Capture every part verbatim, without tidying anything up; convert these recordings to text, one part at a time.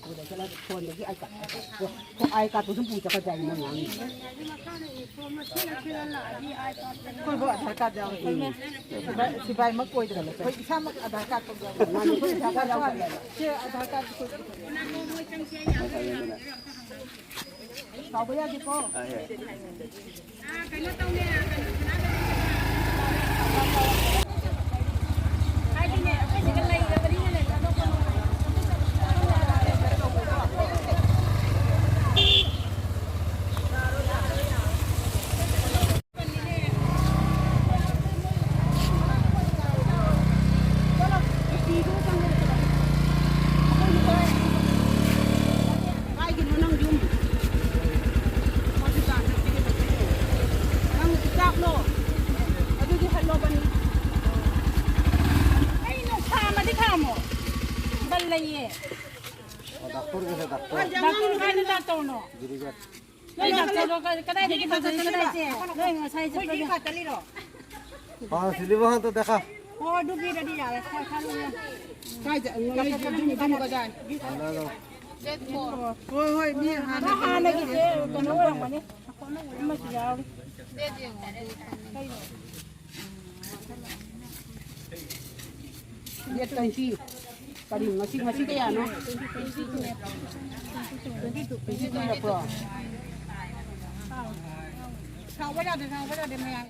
ꯐꯣꯟꯗꯒꯤ ꯑꯥꯏ ꯀꯥꯔꯗ, ꯑꯥꯏ ꯀꯥꯔꯗꯇꯨ ꯁꯨꯝ ꯄꯨ ꯆꯠꯀꯗ꯭ꯔꯥ ꯍꯥꯏꯅ ꯅꯪ ꯉꯥꯡꯉꯤ꯫ ꯑꯩꯈꯣꯏꯕꯨ ꯑꯙꯥꯔ ꯀꯥꯔꯗ ꯌꯥꯎꯋꯦ꯫ ꯁꯤꯕꯥꯏ, ꯁꯤꯕꯥꯏꯃꯛ ꯑꯣꯏꯗ꯭ꯔꯕ ꯑꯩꯈꯣꯏ ꯏꯁꯥꯃꯛ ꯑꯙꯥꯔ ꯀꯥꯔꯗ ꯌꯥꯎꯋꯦ꯫ ꯃꯥꯅꯦ, ꯑꯩꯈꯣꯏ ꯑꯙꯥꯔ ꯀꯥꯔꯗ ꯌꯥꯎꯋꯦ꯫ ꯁꯦ, ꯑꯙꯥꯔ ꯀꯥꯔꯗ ꯁꯥꯎꯕ ꯌꯥꯗꯦꯀꯣ꯫ ꯀꯥꯏꯒꯤꯅꯣ ꯅꯪ ꯌꯨꯝ? ꯍꯣꯁꯄꯤꯇꯥꯜꯗ ꯆꯦꯜꯂꯣ꯫ ꯅꯪ ꯏꯁꯇꯥꯞꯂꯣ? ꯑꯗꯨꯗꯤ ꯍꯜꯂꯣꯕꯅꯤ꯫ ꯀꯩꯅꯣ ꯈꯥꯝꯃꯗꯤ ꯈꯥꯝꯃꯣ꯫ ꯕꯟ ꯂꯩꯌꯦ꯫ ꯗꯥꯛꯇꯔꯒꯤꯁꯦ ꯗꯥꯛꯇꯔ꯫ ꯗꯥꯛꯇꯔ ꯀꯥꯏꯗ ꯗꯥꯛꯇꯔꯅꯣ? ꯅꯣꯏ ꯗꯥꯛꯇꯔꯗꯣ ꯀ-, ꯀꯗꯥꯏꯗꯒꯤ ꯗꯥꯛꯇꯔ ꯀꯗꯥꯏꯁꯦ? ꯅꯣꯏ ꯉꯁꯥꯏ ꯆꯠꯄꯗꯣ꯫ ꯍꯥ, ꯁꯤꯂꯤꯕ ꯍꯥꯟꯇ ꯗꯦꯈꯥ꯫ ꯑꯣ, ꯑꯗꯨ ꯄꯤꯔꯗꯤ ꯌꯥꯔꯦ꯫ ꯈꯔ ꯈꯜꯂꯨ꯫ ꯀꯥꯏꯗ? ꯅꯣꯏ ꯌꯨꯝ, ꯌꯨꯝ ꯀꯗꯥꯏ? ꯍꯣꯏ, ꯍꯣꯏ, ꯃꯤ ꯍꯥꯟꯅ ꯍꯥꯟꯅꯒꯤꯁꯦ ꯀꯩꯅꯣ ꯑꯣꯏꯔꯝꯒꯅꯤ꯫ ꯑꯃꯁꯨ ꯌꯥꯎꯔꯤ꯫ Date twenty. ꯀꯔꯤ ꯉꯁꯤ, ꯉꯁꯤ ꯀꯌꯥꯅꯣ? ꯇ꯭ꯋꯦꯟꯇꯤ ꯇꯨ ꯅꯠꯇ꯭ꯔꯣ? ꯁꯥꯎꯕ ꯌꯥꯗꯦ, ꯁꯥꯎꯕ ꯌꯥꯗꯦ ꯃꯌꯥꯝ꯫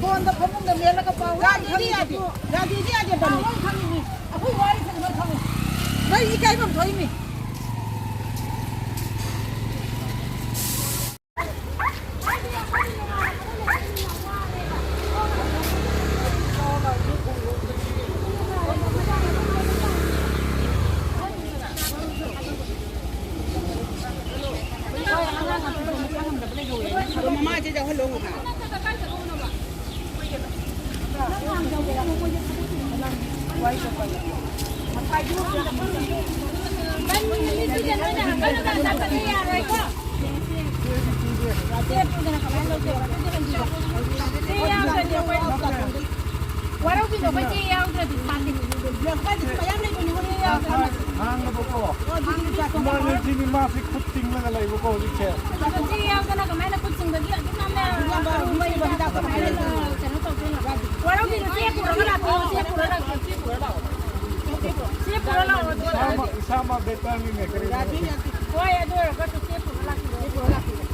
ꯐꯣꯟꯗ ꯐꯃꯨꯡꯗ ꯃꯦꯜꯂꯒ ꯄꯥꯎ ꯌꯥꯗꯦꯗꯤ ꯌꯥꯗꯦ꯫ ꯌꯥꯗꯦꯗꯤ ꯌꯥꯗꯦ ꯄꯥꯎ꯫ ꯑꯩꯈꯣꯏ ꯋꯥꯔꯤꯁꯦ ꯂꯣꯏ ꯈꯪꯉꯤ꯫ ꯅꯣꯏ ꯏꯀꯥꯏꯐꯝ ꯊꯣꯛꯏꯃꯤ꯫ ꯋꯥꯔꯧꯕꯤꯅꯣ, ꯑꯩꯈꯣꯏ ꯆꯦ ꯌꯥꯎꯗ꯭ꯔꯗꯤ ꯁꯥꯟꯅꯗꯦ꯫ ꯃꯌꯥꯝ ꯂꯩꯕꯅꯤ, ꯍꯣꯔꯦꯟ ꯌꯥꯎꯗ꯭ꯔꯗꯤ꯫ ꯍꯥꯡꯉꯕꯀꯣ? ꯏꯃꯥ ꯂꯩꯁꯤꯅꯤ, ꯃꯥꯁꯤ ꯈꯨꯠ ꯇꯤꯡꯂꯒ ꯂꯩꯕꯀꯣ ꯍꯧꯖꯤꯛꯁꯦ꯫ ꯑꯗꯣ ꯆꯦ ꯌꯥꯎꯗꯅ ꯀꯃꯥꯏꯅ ꯈꯨꯠ ꯁꯤꯡꯕꯒꯤ ꯑꯗꯨꯛ ꯌꯥꯝꯅ ꯑꯔꯨꯕ ꯍꯤꯗꯥꯛꯇꯣ ꯀꯃꯥꯏꯅ ꯀꯩꯅꯣ ꯇꯧꯗꯣꯏꯅꯣ? ꯋꯥꯔꯧꯕꯤꯅꯣ, ꯆꯦ ꯄꯨꯔꯒ ꯂꯥꯛꯄꯤꯌꯣ, ꯆꯦ ꯄꯨꯔꯒ ꯂꯥꯛꯄꯤꯌꯣ, ꯆꯦ ꯄꯨꯔꯒ ꯂꯥꯛꯑꯣ꯫ ꯆꯦ ꯄꯨꯔ ꯂꯥꯛꯑꯣ, ꯑꯗꯨ ꯑꯣꯏꯔꯒꯗꯤ꯫ ꯏꯁꯥꯃꯛ, ꯏꯁꯥꯃꯛ ꯕꯦꯇꯔꯅꯤꯅꯦ, ꯀꯔꯤꯅꯣ? ꯍꯣꯏ, ꯑꯗꯨ ꯑꯣꯏꯔꯒꯁꯨ ꯆꯦ ꯄꯨꯔꯒ ꯂꯥꯛꯄꯤꯌꯣ꯫ ꯆꯦ ꯄꯨꯔꯒ ꯂꯥꯛꯄꯤꯌꯣ꯫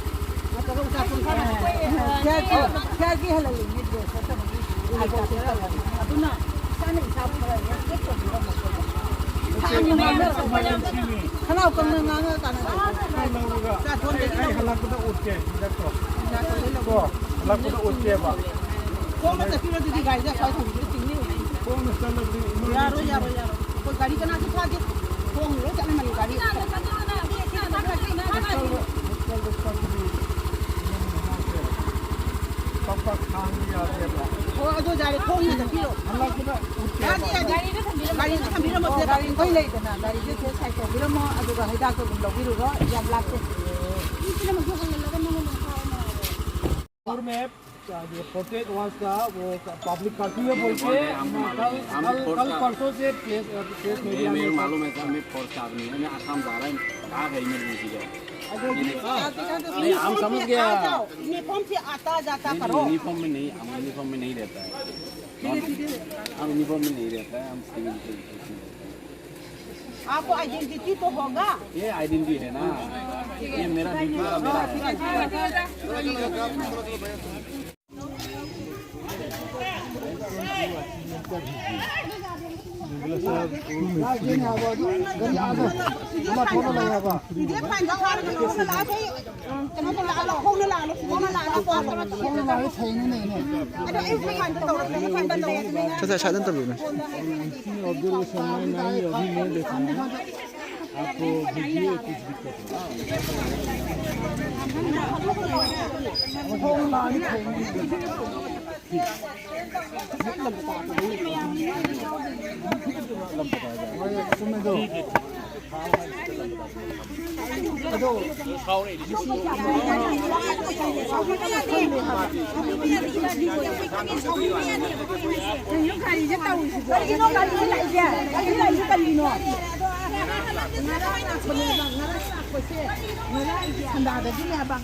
ꯅꯠꯇ꯭ꯔꯒ ꯎꯆꯥ ꯄꯨꯡ ꯐꯥꯅ ꯑꯩꯈꯣꯏ, ꯑ, ꯆꯦ, ꯆꯦ ꯆꯦꯒꯤ ꯍꯜꯍꯜꯂꯤꯅꯦ ꯗ꯭ꯔꯦꯁ ꯅꯠꯇꯕꯒꯤ꯫ ꯑꯗꯨꯅ ꯏꯁꯥꯅ ꯏꯁꯥꯕꯨ ꯈꯔ ꯔꯦꯁꯄꯦꯛ ꯇꯧꯕꯤꯔꯝꯃꯣ꯫ ꯏꯃꯥꯔꯖꯦꯟꯁꯤꯅꯤ꯫ ꯈꯅꯥꯎ ꯀꯪꯅ ꯉꯥꯡꯉꯒ ꯀꯥꯟꯅꯗꯦ꯫ ꯂꯧꯔꯒ ꯆꯥ ꯊꯣꯟꯗꯒꯤ ꯑꯩ, ꯑꯩ ꯂꯧꯔꯒ ꯍꯜꯂꯛꯄꯗ ꯎꯠꯀꯦ, ꯍꯟꯗꯛꯇꯣ꯫ ꯆꯥ ꯊꯣꯟꯗꯒꯤ ꯂꯧꯔꯒ꯫ ꯀꯣ, ꯍꯜꯂꯛꯄꯗ ꯎꯠꯀꯦꯕ꯫ ꯈꯣꯡꯅ ꯆꯠꯄꯤꯔꯣ ꯑꯗꯨꯗꯤ ꯒꯥꯔꯤꯗ ꯑꯁ꯭ꯋꯥꯏ ꯊꯝꯕꯤꯔꯣ ꯆꯤꯡꯅꯤ꯫ ꯈꯣꯡꯅ ꯆꯠꯂꯗꯤ ꯌꯥꯔꯣꯏ, ꯏꯃꯥꯔꯖꯦꯟꯁꯤꯅꯤ꯫ ꯌꯥꯔꯣꯏ, ꯌꯥꯔꯣꯏ꯫ ꯑꯩꯈꯣꯏ ꯒꯥꯔꯤ ꯀꯅꯥꯁꯨ ꯊꯥꯗꯦ꯫ ꯈꯣꯡꯅ ꯂꯣꯏ ꯆꯠꯂꯝꯃꯅꯤ ꯒꯥꯔꯤ꯫ ꯍꯣꯁꯄꯤꯇꯥꯜꯗ ꯆꯠꯄꯗꯤ ꯃꯥ ꯒꯥꯔꯤ ꯄꯛ ꯄꯛ ꯈꯥꯡꯕ ꯌꯥꯗꯦꯕ꯫ ꯍꯣ, ꯑꯗꯨ ꯌꯥꯔꯦ, ꯈꯣꯡꯅ ꯆꯠꯄꯤꯔꯣ꯫ ꯍꯜꯂꯛꯄꯗ ꯎꯠꯀꯦꯕ꯫ ꯌꯥꯗꯦ, ꯌꯥꯗꯦ꯫ ꯒꯥꯔꯤꯗ ꯊꯝꯕꯤꯔꯝꯃꯣ꯫ ꯒꯥꯔꯤꯗ ꯊꯝꯕꯤꯔꯝꯃꯣ, ꯑꯣ, ꯁꯦ꯫ ꯒꯥꯔꯤ ꯑꯩꯈꯣꯏ ꯂꯩꯗꯅ, ꯒꯥꯔꯤꯁꯦ ꯁꯦ ꯁꯥꯏꯠ ꯇꯧꯕꯤꯔꯝꯃꯣ, ꯑꯗꯨꯒ ꯍꯤꯗꯥꯛꯇꯣ ꯑꯗꯨꯝ ꯂꯧꯕꯤꯔꯨꯔꯣ, ꯌꯥꯝ ꯂꯥꯞꯇꯦ꯫ ꯃꯤ ꯄꯨꯝꯅꯃꯛꯁꯨ ꯍꯜꯍꯜꯂꯒ ꯅꯪ ꯑꯗꯨꯝ ꯊꯥꯎ ꯅꯥꯔꯣ꯫ ꯃꯦꯞ, ꯐꯣꯔꯇꯤ ꯑꯩꯠ ꯑꯥꯋꯥꯔꯁ ꯀ ꯋꯣ ꯄꯕ꯭ꯂꯤꯛ ꯀꯔꯐ꯭ꯌꯨ ꯍꯦ ꯕꯣꯜ ꯀꯦ, ꯀꯜ, ꯀꯜ, ꯀꯜ ꯄꯔꯁꯣ ꯁꯦ ꯄ꯭ꯔꯦꯁ, ꯄ꯭ꯔꯦꯁ ये मेरे मालूम है सर, मैं फोर्स का आदमी है, मैं आसाम जा रहा हूँ, कहाँ का इमरजेंसी है? नहीं, हम समझ गए। यूनिफॉर्म से आता जाता करो। यूनिफॉर्म में नहीं, हम यूनिफॉर्म में नहीं रहता है। हम यूनिफॉर्म में नहीं रहता है, हम सिविल ड्रेस में रहता है। आपको आइडेंटिटी तो होगा। ये आइडेंटिटी है ना, ये मेरा ड्यूटी का मेरा है। ꯁꯠ ꯁꯠ ꯁꯠ ꯑꯗꯨꯝ ꯇꯧꯕꯤꯌꯨꯅꯦ꯫ आपको वीडियो कुछ दिक्कत है? ꯆꯨꯝꯃꯦ ꯑꯗꯣ꯫ ꯑꯗꯣ ꯀꯩꯅꯣ ꯒꯥꯔꯤꯁꯦ ꯇꯧꯔꯤꯁꯤꯕꯣ? ꯀꯩꯅꯣ ꯒꯥꯔꯤ ꯂꯥꯛꯏꯁꯦ? ꯒꯥꯔꯤ ꯂꯥꯛꯏꯁꯦ ꯀꯔꯤꯒꯤꯅꯣ? ꯁꯟꯗꯥꯗꯒꯤꯅꯦ ꯍꯥꯏꯕ꯫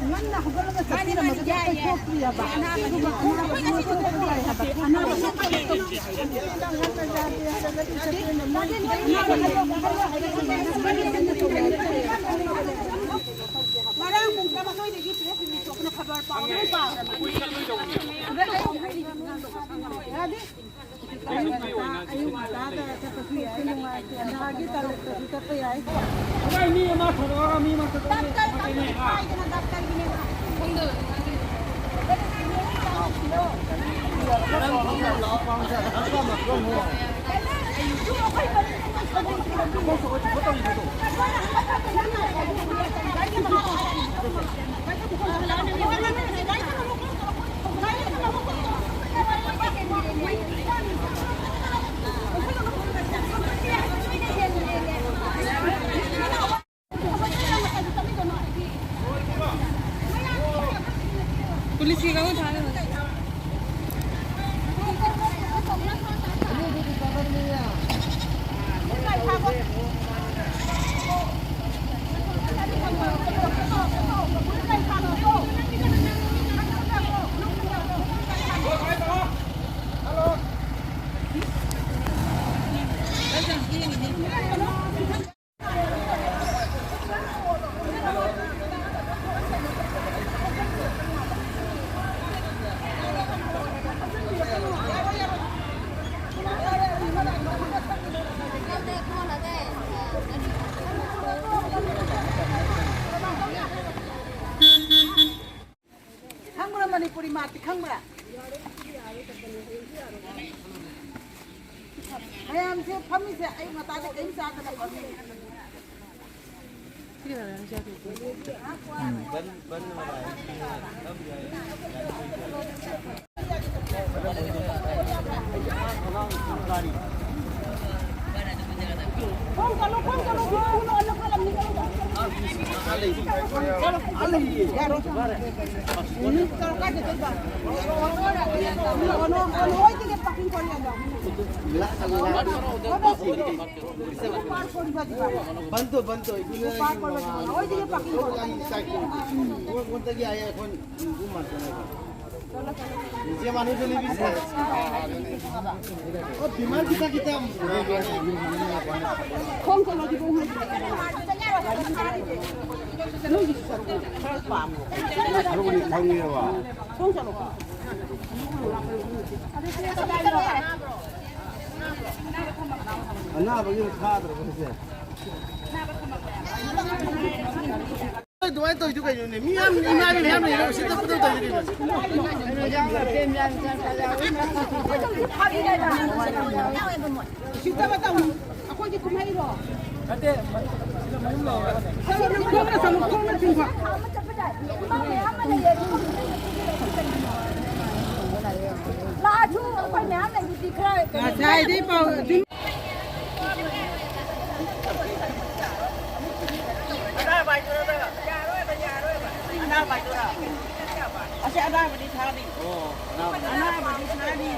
ꯉꯟꯅ ꯍꯧꯒꯠꯂꯒ ꯆꯠꯄꯤꯔꯝꯃꯒꯗꯤ ꯑꯩꯈꯣꯏ ꯊꯣꯛꯇ꯭ꯔꯤ ꯍꯥꯏꯕ꯫ ꯑꯗꯨꯒ ꯑꯅꯥꯕ ꯑꯃ ꯊꯣꯛꯄ ꯌꯥꯏ ꯍꯥꯏꯕ꯫ ꯑꯅꯥꯕ ꯑꯃ ꯊꯣꯛꯄ ꯌꯥꯏ ꯍꯥꯏꯔꯒꯗꯤ ꯆꯠꯄꯤꯔꯝꯃꯣꯏ꯫ ꯉꯔꯥꯡ ꯄꯨꯡ ꯇꯔꯥꯃꯥꯊꯣꯏꯗꯒꯤ ꯄꯨꯔꯛꯈꯤꯕ ꯈꯕꯔ ꯄꯥꯎ ꯑꯗꯨꯝ ꯄꯥꯎ꯫ ꯑꯗ ꯑꯩ ꯑꯌꯨꯛ ꯉꯟꯇꯥ, ꯑꯌꯨꯛ ꯉꯟꯇꯥꯗ ꯆꯠꯄꯁꯨ ꯌꯥꯏ, ꯅꯨꯡꯉꯥꯏꯇꯦ, ꯑꯗꯒꯤ ꯇꯔꯨꯛꯇꯁꯨ ꯆꯠꯄ ꯌꯥꯏ꯫ ꯑꯩꯈꯣꯏ ꯃꯤ ꯑꯃ ꯊꯥꯗꯣꯛꯑꯒ ꯃꯤ ꯑꯃ ꯆꯠꯄ ꯗꯥꯛꯇꯔ ꯀꯥꯏꯗꯅ ꯗꯥꯛꯇꯔꯒꯤꯅꯦꯕ꯫ पुलिस की कहूँ थाने में। ꯈꯪꯕ꯭ꯔꯥ? ꯃꯅꯤꯄꯨꯔꯤ ꯃꯥꯔꯛꯇꯤ ꯈꯪꯕ꯭ꯔꯥ? ꯃꯌꯥꯝꯁꯦ ꯐꯝꯃꯤꯁꯦ ꯑꯌꯨꯛ ꯉꯟꯇꯥꯗ ꯀꯔꯤꯝ ꯆꯥꯗꯅ ꯐꯝꯃꯤ꯫ ಬಂತು, ಬಂತು. ಇದನ್ನ ಪಾರ್ಕ್ ಕೊಡ್ಬೇಕು. ಹೋಯ್ತಿಗೆ ಪಾರ್ಕಿಂಗ್ ಕೊಡ್ಬೇಕು. ಒಂದಾಗಿ ಆಯಾ ಫೋನ್ ಮಾಡ್ತಾನೆ. নিজে মানুহ চলিবি। অ, বিমাৰ কিতা কিতা? খং চলো দিব। খং চলো। ꯑꯅꯥꯕꯒꯤ ꯊꯥꯗ꯭ꯔꯕ ꯍꯧꯖꯤꯛ? ꯑꯗꯨꯃꯥꯏꯅ ꯇꯧꯔꯤꯗꯨ ꯀꯩꯅꯣꯅꯦ? ꯃꯤ ꯌꯥꯝ, ꯏꯃꯥꯒꯤ ꯃꯌꯥꯝ ꯂꯩꯔꯒ ꯎꯁꯤꯠꯇ ꯈꯨꯗꯧ ꯇꯧꯔꯤꯗꯨ ꯀꯩꯅꯣ? ꯎꯁꯤꯠꯇꯕ ꯇꯧꯅꯨ꯫ ꯑꯩꯈꯣꯏꯒꯤ ꯀꯨꯝꯍꯩꯔꯣ? ꯅꯠꯇꯦ, ꯁꯤꯗ ꯃꯌꯨꯝ ꯂꯩꯔꯒꯅꯦ꯫ ꯆꯠꯂꯣ, ꯅꯪ ꯈꯣꯡꯅ ꯆꯠꯂꯣ, ꯈꯣꯡꯅ ꯆꯤꯡꯕ꯫ ꯂꯥꯛꯑꯁꯨ ꯑꯩꯈꯣꯏ ꯃꯌꯥꯝ ꯂꯩꯕꯗꯤ ꯈꯔ ꯀꯩꯅꯣ ꯉꯁꯥꯏꯗꯩ ꯄꯥꯎ ꯑꯗꯨꯝ ꯑꯁꯤ ꯑꯅꯥꯕꯗꯤ ꯊꯥꯅꯤ꯫ ꯑꯣ, ꯑꯅꯥꯕꯗꯤ ꯊꯥꯅꯤ꯫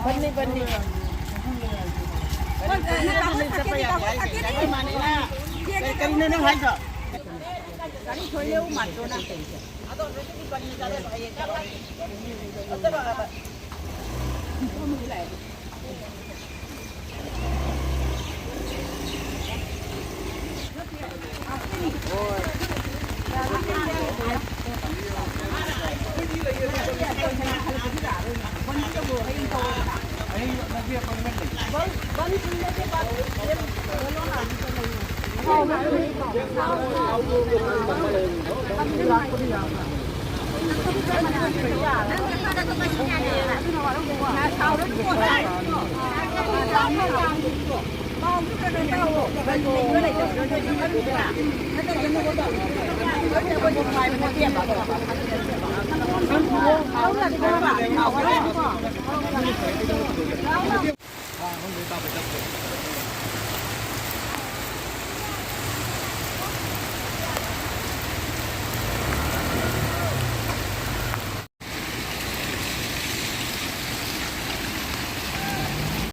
ꯕꯟꯅꯤ, ꯕꯟꯅꯤ꯫ ꯍꯣꯏ, ꯀꯔꯤꯅꯣ ꯅꯪ ꯍꯥꯏꯗꯣ?